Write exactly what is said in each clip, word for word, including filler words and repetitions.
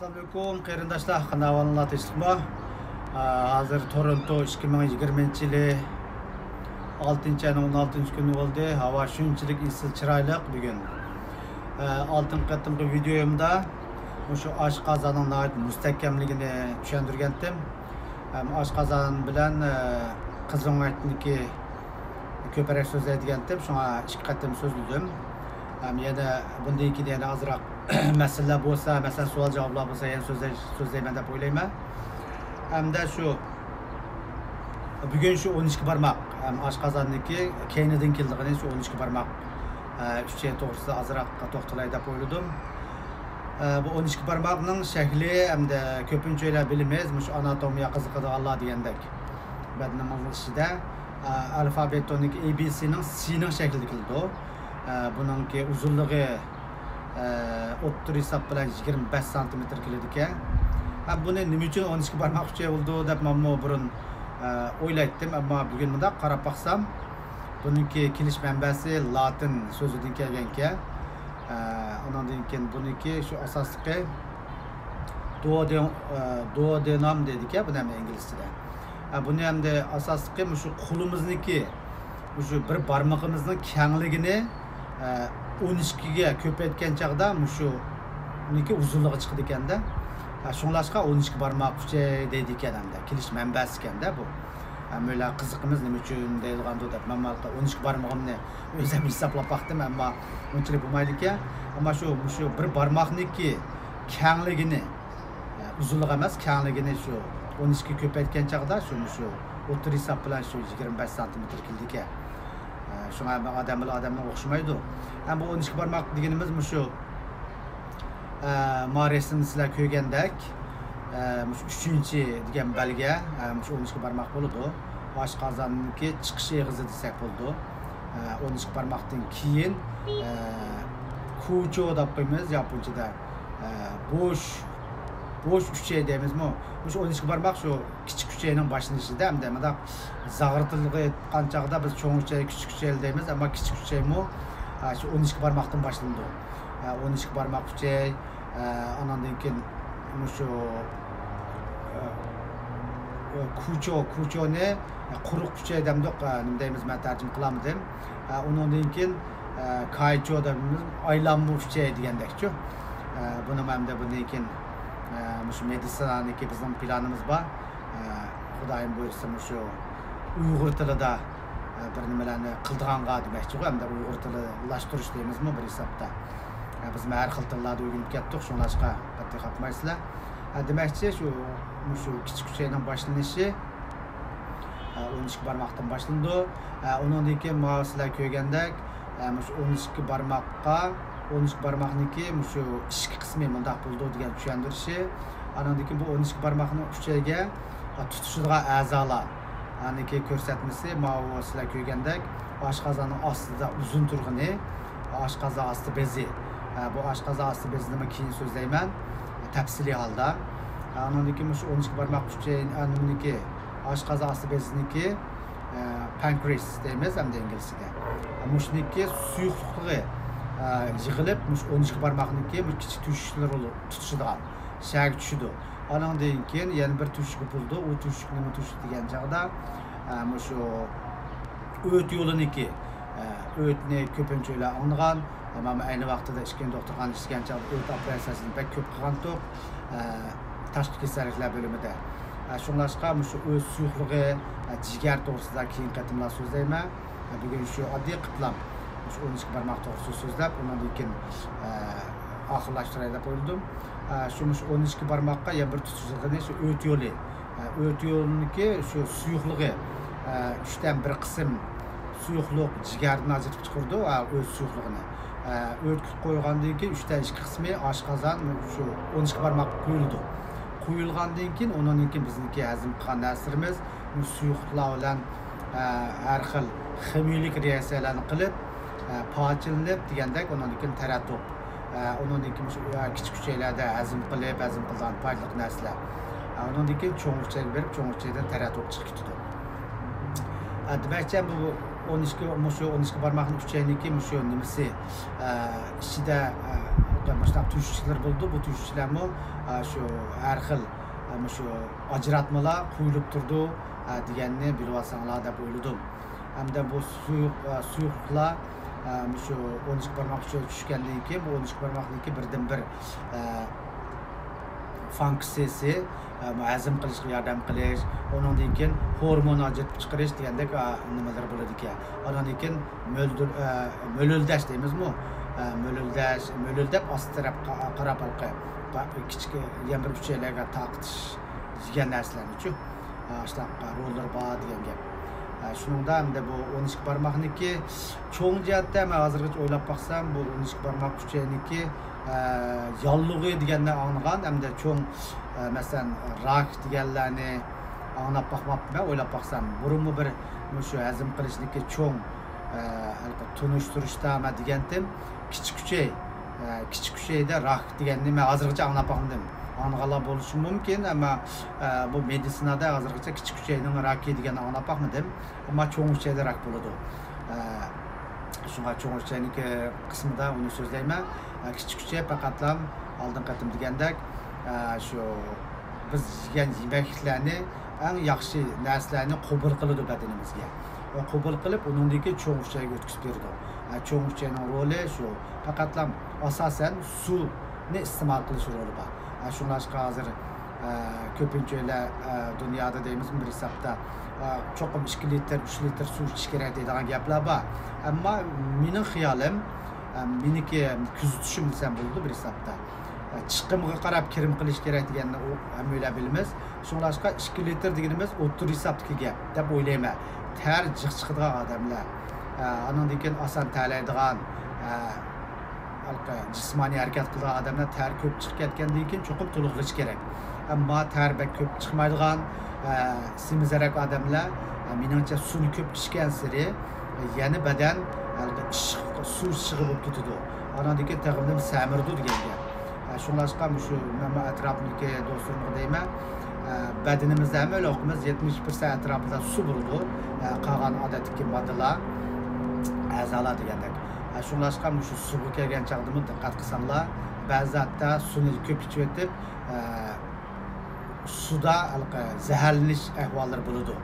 ئەسسالامۇئەلەيكۇم قېرىنداشلار، قانداق ئەھۋالىڭلار، تىنچلىقمۇ؟ ئا، ھازىر تورونتو ئىككى مىڭ يىگىرمىنچى يىلى ئالتىنچى ئاينىڭ ئون ئالتىنچى كۈنى بولدى. ھاۋا شۇنچىلىك ئېسىل، چىرايلىق بۈگۈن. ئا، ئالدىنقى قېتىمقى ۋىدېيومدا مۇشۇ ئاشقازاننىڭ ناھايىتى مۇستەھكەملىكىنى چۈشەندۈرگەنتىم. ھەم ئاشقازان بىلەن، ئا، قىزىڭ ئېيتنىكى كۆپرەك سۆزلەيدىگەنتىم، شۇڭا ئىككى قېتىم سۆزلىدىم. ھەم يەنە بۇندىن كېيىن يەنە ئازراق مەسىلىلەر بولسا، مەسىلەن، سوئال-جاۋابلار بولسا، يەنە سۆزلەي-، سۆزلەيمەن دەپ ئويلايمەن. ھەمدە شۇ بۈگۈن شۇ ئون ئىككى بارماق، ھەم ئاشقازاننىڭكى كەينىدىن كېلىدىغىنى شۇ ئون ئىككى بارماق، ئە، ئۈچەي توغرىسىدا ئازراق توختىلاي دەپ ئويلىدىم. ئە، بۇ ئون ئىككى بارماقنىڭ شەكلى ھەمدە كۆپىنچە ئۆيلەر بىلىمىز، مۇشۇ ئاناتومىيە قىزىقىدىغانلار دېگەندەك بەدىنىمىزنىڭ ئىچىدە، ئە، ئەلفابېتونىڭ، ئەي بى سىنىڭ، سىنىڭ شەكلىدە كېلىدۇ. ئە، بۇنىڭكى ئۇزۇنلۇقى، ئە، ئوتتۇرا ھېساب بىلەن يىگىرمە بەش سانتىمېتىر كېلىدىكەن. ھە، بۇنى نېمە ئۈچۈن ئون ئىككى بارماق ئۈچەي بولىدۇ دەپ مەنمۇ بۇرۇن، ئە، ئويلايتتىم، ئەمما بۈگۈن مۇنداق قاراپ باقسام، بۇنىڭكى كېلىش مەنبەسى لاتىن سۆزىدىن كەلگەنكەن. ئە، ئۇنىڭدىن كېيىن بۇنىڭكى شۇ ئاساسلىقى دۇئودېن-، ئە، دۇئودېنام دەيدىكەن، بۇنى ھەم ئىنگلىزچىدە. ئە، بۇنى ئەمدى ئاساسلىقى مۇشۇ قولىمىزنىڭكى، مۇشۇ بىر بارمىقىمىزنىڭ كەڭلىكىنى، ئە، ئون ئىككىگە كۆپەيتكەن چاغدا مۇشۇنىڭكى ئۇزۇنلۇقى چىقىدىكەندە. ئە، شۇڭلاشقا ئون ئىككى بارماق ئۈچەي دەيدىكەن ئەمدى. كېلىش مەنبەسىكەندە بۇ. ئەمما ئۆيلەر قىزىقىمىز نېمە ئۈچۈن دەيدىغاندۇ دەپ، مەن مانا ئون ئىككى بارمىقىمنى ئۆزۈم ھېسابلاپ باقتىم، ئەمما ئۇنچىلىك بولمايدىكەن. ئەمما شۇ، مۇشۇ بىر بارماقنىڭكى كەڭلىكىنى، ئۇزۇنلۇق ئەمەس، كەڭلىكىنى شۇ ئون ئىككى كۆپەيتكەن چاغدا شۇ، مۇشۇ ئوتتۇرا ھېساب بىلەن شۇ يىگىرمە بەش سانتىمېتىر كېلىدىكەن. شۇڭا ھەم ئادەم بىلەن ئادەمنىڭ ئوخشىمايدۇ. ھەم بۇ ئون ئىككى بارماق دېگىنىمىز مۇشۇ، ئە، ما رەسىمدە سىلەر كۆرگەندەك، ئە، مۇشۇ ئۈچىنچى دېگەن بەلگە، ئە، مۇشۇ ئون ئىككى بارماق بولىدۇ. ئاشقازاننىڭكى چىقىش ئېغىزى دېسەك بولىدۇ. ئە، ئون ئىككى بارماقتىن كېيىن، ئە، كۇچو دەپ قويىمىز ياپونچىدا. ئە، بوش، بوش ئۈچەي دەيمىزمۇ؟ مۇشۇ ئون ئىككى بارماق شۇ كىچىك ئۈچەينىڭ باشلىنىشىدا، ئەمدى مۇنداق زاغرىتىلغا ئېيتقان چاغدا بىز چوڭ ئۈچەي، كىچىك ئۈچەي دەيمىز، ئەمما كىچىك ئۈچەيمۇ، ئە، شۇ ئون ئىككى بارماقتىن باشلىنىدۇ. ئە، ئون ئىككى بارماق ئۈچەي، ئە، ئاناندىن كېيىن مۇشۇ، ئە، ئە، كۇچو، كۇچونى، ئە، قۇرۇق ئۈچەي دەمدۇق، ئە، نېمە دەيمىز، مەن تەرجىمە قىلالمىدىم. ئە، ئۇنىڭدىن كېيىن، ئە، كايچو دەيمىز، ئايلانما ئۈچەي دېگەندەكچۇ. ئە، بۇنىمۇ ئەمدى بۇندىن كېيىن، ئە، مۇشۇ مېدىتسىنانىڭكى بىزنىڭ پىلانىمىز بار. ئە، خۇدايىم بۇيرۇسا مۇشۇ ئۇيغۇر تىلىدا، ئە، بىر نېمىلەرنى قىلىدىغانغا دېمەكچىغۇ، ئەمدى ئۇيغۇر تىلىلاشتۇرۇش دەيمىزمۇ بىر ھېسابتا. ئە، بىزمۇ ھەر خىل تىللاردا ئۆگىنىپ كەتتۇق، شۇڭلاشقا قەتئىي خاپمايسىلەر. ئە، دېمەكچى، شۇ، مۇشۇ كىچىك ئۈچەينىڭ باشلىنىشى، ئە، ئون ئىككى بارماقتىن باشلىنىدۇ. ئە، ئۇنىڭدىن كېيىن ماۋۇ سىلەر كۆرگەندەك، ئە، مۇشۇ ئون ئىككى بارماققا، ئون ئىككى بارماقنىڭكى مۇشۇ ئىچكى قىسمى مۇنداق بولىدۇ دېگەن چۈشەندۈرۈشى. ئانىڭدىن كېيىن بۇ ئون ئىككى بارماقنىڭ ئۈچەيگە، ئە، تۇتىشىدىغان ئەزالار. ئانىڭكى كۆرسەتمىسى ماۋۇ سىلەر كۆرگەندەك ئاشقازاننىڭ ئاستىدا ئۇزۇن تۇرغىنى، ئاشقازان ئاستى بېزى. ئە، بۇ ئاشقازان ئاستى بېزىنىمۇ كېيىن سۆزلەيمەن تەپسىلىي ھالدا. ئە، ئانىڭدىن كېيىن مۇشۇ ئون ئىككى بارماق ئۈچەي، ئە، نېمىنىڭكى، ئاشقازان ئاستى بېزىنىڭكى، ئە، پانكرېئاس دەيمىز ئەمدى ئىنگلىزچىدە. ئە، مۇشۇنىڭكى سۇيۇقلۇقى، ئە، يىغىلىپ، مۇشۇ ئون ئىككى بارماقنىڭكى بۇ كىچىك تۆشۈكلىرى بولۇپ تۇتىشىدىغان شەھەرگە چۈشىدۇ. ئانىڭدىن كېيىن يەنە بىر تۆشۈك بولىدۇ. ئۇ تۆشۈك نېمە تۆشۈك دېگەن چاغدا، ئە، مۇشۇ ئۆت يولىنىڭكى، ئە، ئۆتنى كۆپىنچە ئۆيلەر ئاڭلىغان. ئەمما ئەينى ۋاقتىدا ئىككىنچى دوختۇرخانىدا ئىشلىگەن چاغدا ئۆت ئوپېراتسىيەسىنى بەك كۆپ قىلغانتۇق. ئە، تاشقى كېسەللىكلەر بۆلۈمىدە. ئە، شۇڭلاشقا مۇشۇ ئۆت سۇيۇقلۇقى، ئە، جىگەر توغرىسىدا كېيىنكى قېتىملار سۆزلەيمەن. ئە، بۈگۈن شۇ ئاددىي قېتىم مۇشۇ ئون ئىككى بارماق توغرىسىدا سۆزلەپ، ئۇنىڭدىن كېيىن، ئە، ئاخىرلاشتۇراي دەپ ئويلىدىم. ئە، شۇ مۇشۇ ئون ئىككى بارماققا يەنە بىر تۇتۇشىدىغىنى شۇ ئۆت يولى. ئە، ئۆت يولىنىڭكى شۇ سۇيۇقلۇقى، ئە، ئۈچتىن بىر قىسىم سۇيۇقلۇق جىگەردىن ئاجرىتىپ چىقىرىدۇ، ئە، ئۆت سۇيۇقلۇقىنى. ئە، ئۆتكە قويغاندىن كېيىن ئۈچتىن ئىككى قىسمى ئاشقازان، شۇ ئون ئىككى بارماققا قۇيۇلىدۇ. قۇيۇلغاندىن كېيىن ئۇنىڭدىن كېيىن بىزنىڭكى ھەزىم قىلغان نەرسىلىرىمىز بۇ سۇيۇقلۇقلار بىلەن، ئە، ھەر خىل خىمىيىلىك رېئاكسىيەلەرنى قىلىپ، ئە، پارچىلىنىپ دېگەندەك، ئۇنىڭدىن كېيىن تەرەتۇپ، ئە، ئۇنىڭدىن كېيىن مۇشۇ، ئە، كىچىك ئۈچەيلەردە ھەزىم قىلىپ، ھەزىم قىلىدىغان پايدىلىق نەرسىلەر. ئە، ئۇنىڭدىن كېيىن چوڭ ئۈچەيگە بېرىپ، چوڭ ئۈچەيدىن تەرەتۇپ چىقىپ كېتىدۇ. ئە، دېمەكچى، بۇ ئون ئىككى، مۇشۇ ئون ئىككى بارماقنىڭ ئۈچەينىڭكى مۇشۇ نېمىسى، ئە، ئىچىدە، ئە، مۇشۇنداق تۈشۈشلەر بولىدۇ. بۇ تۈشۈشلەرمۇ، ئە، شۇ ھەر خىل، ئە، مۇشۇ ئاجراتمىلار قويۇلۇپ تۇرىدۇ، ئە، دېگەننى بىلىۋالساڭلار دەپ ئويلىدىم. ھەمدە بۇ سۇيۇق، ئە، سۇيۇقلۇقلار، ئە، مۇشۇ ئون ئىككى بارماق ئۈچەيگە چۈشكەندىن كېيىن، بۇ ئون ئىككى بارماقنىڭكى بىردىنبىر، ئە، فۇنكسىيىسى، ئە، ھەزىم قىلىشقا ياردەم قىلىش، ئۇنىڭدىن كېيىن ھورمون ئاجرىتىپ چىقىرىش دېگەندەك، ئە، نېمىلەر بولىدىكەن. ئاندىن كېيىن مۆلدۈر-، ئە، مۆلۈلدەش دەيمىزمۇ؟ ئە، مۆلۈلدەش، مۆلۈلدەپ ئاستى تەرەپ قا-، قاراپ ھېلىقى با-، كىچىك يەنە بىر ئۈچەيلەرگە تارقىتىش دېگەن نەرسىلەرنىچۇ. ئە، ئاشۇنداق روللىرى بار دېگەن گەپ. ئە، شۇنىڭدا ئەمدى بۇ ئون ئىككى بارماقنىڭكى چوڭ جەھەتتە مەن ھازىرغىچە ئويلاپ باقسام، بۇ ئون ئىككى بارماق ئۈچەينىڭكى، ئە، ياللۇغى دېگەننى ئاڭلىغان، ئەمدى چوڭ، ئە، مەسىلەن، راك دېگەنلەرنى ئاڭلاپ باقماپتىمەن، ئويلاپ باقسام. بۇرۇنمۇ بىر مۇشۇ ھەزىم قىلىشنىڭكى چوڭ، ئە، ھېلىقى تونۇشتۇرۇشتا مەن دېگەنتىم، كىچىك ئۈچەي، ئە، كىچىك ئۈچەيدە راك دېگەننى مەن ھازىرغىچە ئاڭلاپ باقمىدىم. ئاڭلىغانلار بولۇشى مۇمكىن، ئەمما، ئە، بۇ مېدىتسىنادا ھازىرغىچە كىچىك ئۈچەينىڭ راكى دېگەننى ئاڭلاپ باقمىدىم. ئەمما چوڭ ئۈچەيدە راك بولىدۇ. ئە، شۇڭا چوڭ ئۈچەينىڭكى قىسمىدا ئۇنى سۆزلەيمەن. ئە، كىچىك ئۈچەي پەقەتلا ئالدىنقى قېتىم دېگەندەك، ئە، شۇ بىز يېگەن يېمەكلىكلەرنى، ئەڭ ياخشى نەرسىلەرنى قوبۇل قىلىدۇ بەدىنىمىزگە. ۋە قوبۇل قىلىپ، ئۇنىڭدىن كېيىن چوڭ ئۈچەيگە ئۆتكۈزۈپ بېرىدۇ. ئە، چوڭ ئۈچەينىڭ رولى شۇ، پەقەتلا ئاساسەن سۇنى ئىستېمال قىلىش رولى بار. ئە، شۇڭلاشقا ھازىر، ئە، كۆپىنچىلەر، ئە، دۇنيادا دەيمىزمۇ بىر ھېسابتا، ئە، چوقۇم ئىككى لىتىر، ئۈچ لىتىر سۇ ئىچىش كېرەك دەيدىغان گەپلەر بار. ئەمما مېنىڭ خىيالىم، ئە، مېنىڭكى كۆزىتىشىم دېسەم بولىدۇ بىر ھېسابتا. ئە، چىقىمغا قاراپ كىرىم قىلىش كېرەك دېگەننى ئۇ ھەممەيلەن بىلىمىز. شۇڭلاشقا ئىككى لىتىر دېگىنىمىز ئوتتۇرا ھېسابتىكى گەپ دەپ ئويلايمەن. تەر جىق چىقىدىغان ئادەملەر، ئە، ئانىڭدىن كېيىن ئاسان تەرلەيدىغان، ئە، ھېلىقى جىسمانىي ھەرىكەت قىلىدىغان ئادەملەر تەر كۆپ چىقىپ كەتكەندىن كېيىن چوقۇم تولۇقلىشى كېرەك. ئەمما تەر بەك كۆپ چىقمايدىغان، ئە، سېمىزرەك ئادەملەر، ئە، مېنىڭچە سۇنى كۆپ ئىچكەنسېرى يەنە بەدەن ھېلىقى ئىششىق، سۇ ئىششىقى بولۇپ كېتىدۇ. ئاناندىن كېيىن تېخىمۇ سەمرىدۇ دېگەن گەپ. ئە، شۇڭلاشقا مۇشۇ مەن ئەتراپىمدىكى دوستلىرىمغا دەيمەن، ئە، بەدىنىمىزدە ھەممە ھۆكمىمىز يەتمىش پىرسەنت ئەتراپىدا سۇ بولىدۇ. ئە، قالغان ئادەتتىكى ماددىلار، ئەزالار دېگەندەك. ئە، شۇڭلاشقا مۇشۇ سۇغا كەلگەن چاغدىمۇ دىققەت قىلساڭلار، بەزى ھەتتا سۇنى كۆپ ئىچىۋېتىپ، ئە، سۇدا ھېلىقى زەھەرلىنىش ئەھۋاللىرى بولىدۇ.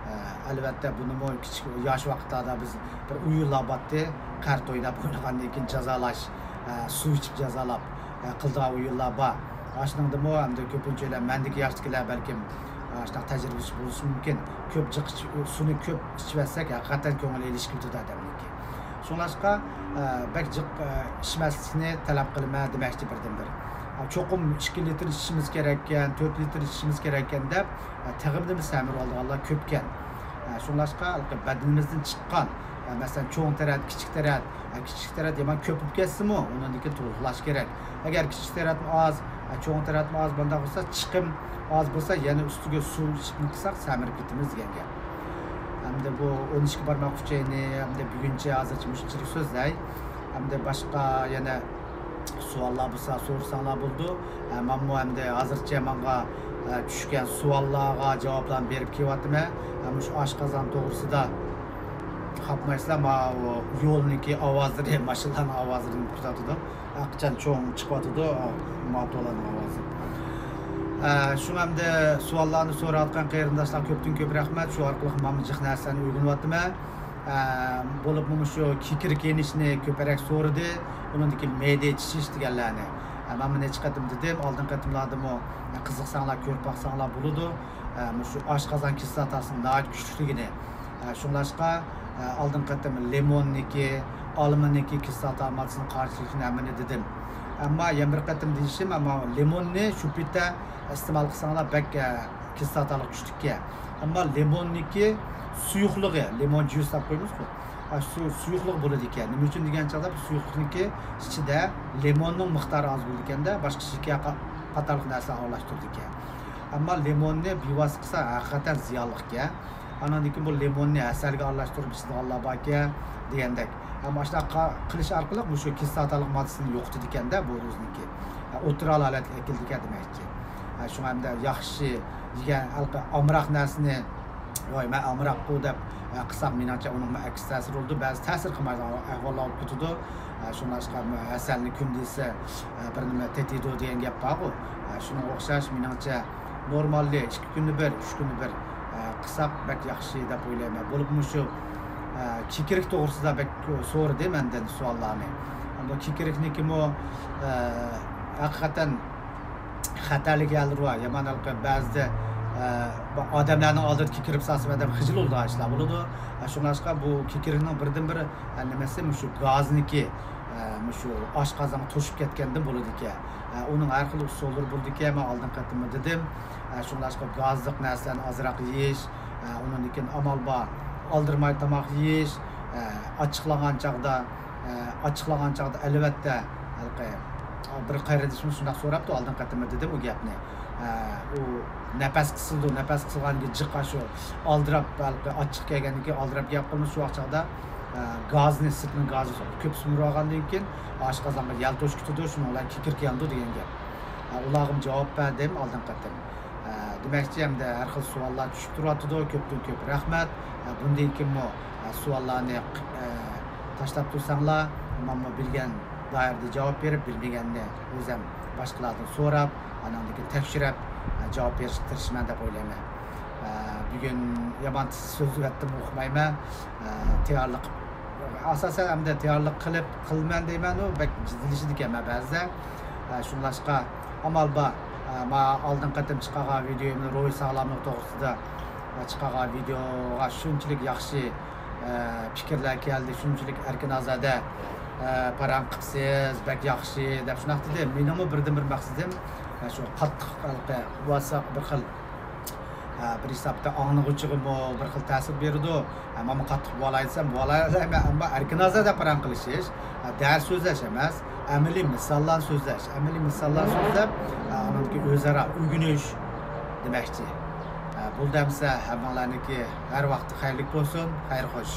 ئە، ئەلۋەتتە، بۇنىمۇ كىچىك ياش ۋاقىتلاردا بىز بىر ئويۇنلار بارتتى، قەرت ئويناپ ئوينىغاندىن كېيىن جازالاش، ئە، سۇ ئىچىپ جازالاپ، ئە، قىلىدىغان ئويۇنلار بار. ئاشۇنىڭدىمۇ ئەمدى كۆپىنچىلەر، مەندىكى ياشتىكىلەر بەلكىم، ئە، شۇنداق تەجرىبىسى بولۇشى مۇمكىن. كۆپ جىق ئىچ-، سۇنى كۆپ ئىچىۋەتسەك، ھەقىقەتەن كۆڭۈل ئېلىشىپ كېتىدۇ ئادەمنىڭكى. شۇڭلاشقا، ئە، بەك جىق، ئە، ئىچمەسلىكنى تەلەپ قىلىمەن دېمەكچى بىردىنبىر. ئە، چوقۇم ئىككى لىتىر ئىچىشىمىز كېرەككەن، تۆت لىتىر ئىچىشىمىز كېرەككەن دەپ، ئە، تېخىمۇ سەمرىۋالىدىغانلار كۆپكەن. ئە، شۇڭلاشقا بەدىنىمىزدىن چىققان، ئە، مەسىلەن، چوڭ تەرەت، كىچىك تەرەت، ئە، كىچىك تەرەت يامان كۆپ بولۇپ كەتسىمۇ، ئۇنىڭدىن كېيىن تولۇقلاش كېرەك. ئەگەر كىچىك تەرەتمۇ ئاز، ئە، چوڭ تەرەتمۇ ئاز، بۇنداق بولسا، چىقىم ئاز بولسا، يەنە ئۈستىگە سۇ ئىچىپمۇ قىلساق، سەمرىپ كېتىمىز دېگەن گەپ. ئەمدى بۇ ئون ئىككى بارماق ئۈچەينى، ئەمدى بۈگۈنچە ھازىرچە مۇشۇنچىلىك سۆزلەي. ئەمدى باشقا يەنە سوئاللار بولسا سورىساڭلار بولىدۇ. ئە، مەنمۇ ئەمدى ھازىرچە ماڭا، ئە، چۈشكەن سوئاللارغا جاۋابلارنى بېرىپ كېلىۋاتىمەن. ئە، مۇشۇ ئاشقازان توغرىسىدا خاپمايسىلەر، ماۋۇ يولنىڭكى ئاۋازلىرى، ماشىنىلارنىڭ ئاۋازلىرىنى كۈتۈۋاتىدۇ. ھەقىچان چوڭ چىقىۋاتىدۇ، ماتولارنىڭ ئاۋازى. ئە، شۇڭا ئەمدى سوئاللارنى سوراۋاتقان قېرىنداشلارغا كۆپتىن كۆپ رەھمەت. شۇ ئارقىلىق مانا جىق نەرسىلەرنى ئۆگىنىۋاتىمەن. ئە، بولۇپمۇ مۇشۇ كېكىرىك يېنىشنى كۆپرەك سورىدى. ئۇنىڭدىن كېيىن مەيدە چىشىش دېگەنلەرنى. ئە، مەن بۇنى نەچچە قېتىم دېدىم. ئالدىنقى قېتىملاردىمۇ، ئە، قىزىقساڭلار كۆرۈپ باقساڭلار بولىدۇ. ئە، مۇشۇ ئاشقازان كىسلاتاسىنىڭ ناھايىتى كۈچلۈكلۈكىنى. ئە، شۇڭلاشقا، ئە، ئالدىنقى قېتىم لىموننىكى، ئالمىنىڭكى كىسلاتا ماددىسىنىڭ قارشىلىقىنى ھەممىنى دېدىم. ئەمما يەنە بىر قېتىم دېيىشىم، ئەمما لىموننى شۇ پېتى ئىستېمال قىلساڭلار بەك، ئە، كىسلاتالىق كۈچلۈككەن. ئەمما لىموننىكى سۇيۇقلۇقى، لىمون جۇس دەپ قويىمىزغۇ. ئە، سۇ، سۇيۇقلۇقى بولىدىكەن. نېمە ئۈچۈن دېگەن چاغدا بۇ سۇيۇقلۇقنىڭكى ئىچىدە لىموننىڭ مىقدارى ئاز بولىدىكەندە، باشقا شېكەر قا-، قاتارلىق نەرسىلەر ئارىلاشتۇرىدىكەن. ئەمما لىموننى بىۋاسىتە قىلسا ھەقىقەتەن زىيانلىقكەن. ئاناندىن كېيىن بۇ لىموننى ھەسەلگە ئارىلاشتۇرۇپ ئىچىدىغانلار باركەن دېگەندەك. ئەمما ئاشۇنداق قا-، قىلىش ئارقىلىق مۇشۇ كىسلاتالىق ماددىسىنى يوقىتىدىكەندە، بۇ ئۆزىنىڭكى، ئە، ئوتتۇرا ھالەتكە ئەكېلىدىكەن دېمەكچى. ئە، شۇڭا ئەمدى ياخشى يېگەن، ھېلىقى ئامراق نەرسىنى ۋاي، مەن ئامراققۇ دەپ، ئە، قىلساق، مېنىڭچە ئۇنىڭمۇ ئەكس تەسىرى بولىدۇ. بەزى تەسىر قىلمايدىغان ئەھۋاللار بولۇپ كېتىدۇ. ئە، شۇڭلاشقا ھەسەلنى كۈندە يېسە، ئە، بىر نېمە تېتىيدۇ دېگەن گەپ بارغۇ. ئە، شۇنىڭغا ئوخشاش، مېنىڭچە نورمالنى ئىككى كۈندە بىر، ئۈچ كۈندە بىر، ئە، قىلساق بەك ياخشى دەپ ئويلايمەن. بولۇپمۇ شۇ، ئە، كېكىرىك توغرىسىدا بەك سورىدى مەندىن سوئاللارنى. بۇ كېكىرىكنىڭكىمۇ، ئە، ھەقىقەتەن خەتەرلىك يەرلىرى بار. يامان ھالقى بەزىدە، ئە، بۇ ئادەملەرنىڭ ئالدىدا كېكىرىپ سالسا ئادەم خىجىل بولىدىغان ئىشلار بولىدۇ. ئە، شۇڭلاشقا بۇ كېكىرىكنىڭ بىردىنبىر، ئە، نېمىسى مۇشۇ گازنىكى، ئە، مۇشۇ ئاشقازانغا توشۇپ كەتكەندىن بولىدىكەن. ئە، ئۇنىڭ ھەر خىل ئۇسۇللىرى بولىدىكەن، مەن ئالدىنقى قېتىممۇ دېدىم. ئە، شۇڭلاشقا گازلىق نەرسىلەرنى ئازراق يېيىش، ئە، ئۇنىڭدىن كېيىن ئامال بار ئالدىرىماي تاماق يېيىش، ئە، ئاچچىقلانغان چاغدا، ئە، ئاچچىقلانغان چاغدا ئەلۋەتتە، ھېلىقى، بىر قېرىندىشىمىز شۇنداق سوراپتۇ، ئالدىنقى قېتىممۇ دېدىم ئۇ گەپنى. ئە، ئۇ نەپەس قىسىلىدۇ، نەپەس قىسىلغاندىن كېيىن جىق شۇ ئالدىراپ، ھېلىقى ئاچچىق كەلگەندىن كېيىن ئالدىراپ گەپ قىلىمىز، شۇ ۋاقىت چاغدا، ئە، گازنى، سىرتنىڭ گازى كۆپ سۈمۈرۈۋالغاندىن كېيىن ئاشقازانغا يەل توشۇپ كېتىدۇ، شۇنىڭ بىلەن كېكىرىك يانىدۇ دېگەن گەپ. ئە، ئۇلارغىمۇ جاۋاب بەردىم ئالدىنقى قېتىم. ئە، دېمەكچى، ئەمدى ھەر خىل سوئاللار چۈشۈپ تۇرۇۋاتىدۇ، كۆپتىن كۆپ رەھمەت. ئە، بۇندىن كېيىنمۇ، ئە، سوئاللارنى، ئە، تاشلاپ تۇرساڭلار، مەنمۇ بىلگەن دائىرىدە جاۋاب بېرىپ، بىلمىگەننى ئۆزۈم باشقىلاردىن سوراپ، ئاناندىن كېيىن تەكشۈرۈپ، ئە، جاۋاب بېرىشكە تىرىشىمەن دەپ ئويلايمەن. ئە، بۈگۈن يامان سۆزلىۋەتتىم، ئۇقمايمەن. ئە، تەييارلىق، ئاساسەن ئەمدى تەييارلىق قىلىپ، قىلىمەن دەيمەنۇ، بەك جىددىيلىشىدىكەنمەن بەزىدە. ئە، شۇڭلاشقا ئامال بار، ئە، ما ئالدىنقى قېتىم چىقارغان ۋىدېيومنى روھىي ساغلاملىق توغرىسىدا، ئە، چىقارغان ۋىدېيوغا شۇنچىلىك ياخشى، ئە، پىكىرلەر كەلدى، شۇنچىلىك ئەركىن ئازادە، ئە، پاراڭ قىپسىز، بەك ياخشى دەپ شۇنداق دېدى. مېنىڭمۇ بىردىنبىر مەقسىتىم، ئە، شۇ قاتتىق ھېلىقى بولسا بىر خىل، ئە، بىر ھېسابتا ئاڭلىغۇچىغىمۇ بىر خىل تەسىر بېرىدۇ. ئە، مانا قاتتىق بولالايسەن، بولالايمەن، ئەمما ئەركىن ئازادە پاراڭ قىلىشىش، ئە، دەرس سۆزلەش ئەمەس، ئەمەلىي مىساللارنى سۆزلەش، ئەمەلىي مىساللارنى سۆزلەپ، ئە، ئانىڭدىكى ئۆزئارا ئۆگىنىش دېمەكچى. ئە، بولدى ئەمسە، ھەممىڭلارنىڭكى ھەر ۋاقتى خەيرلىك بولسۇن، خەير خوش.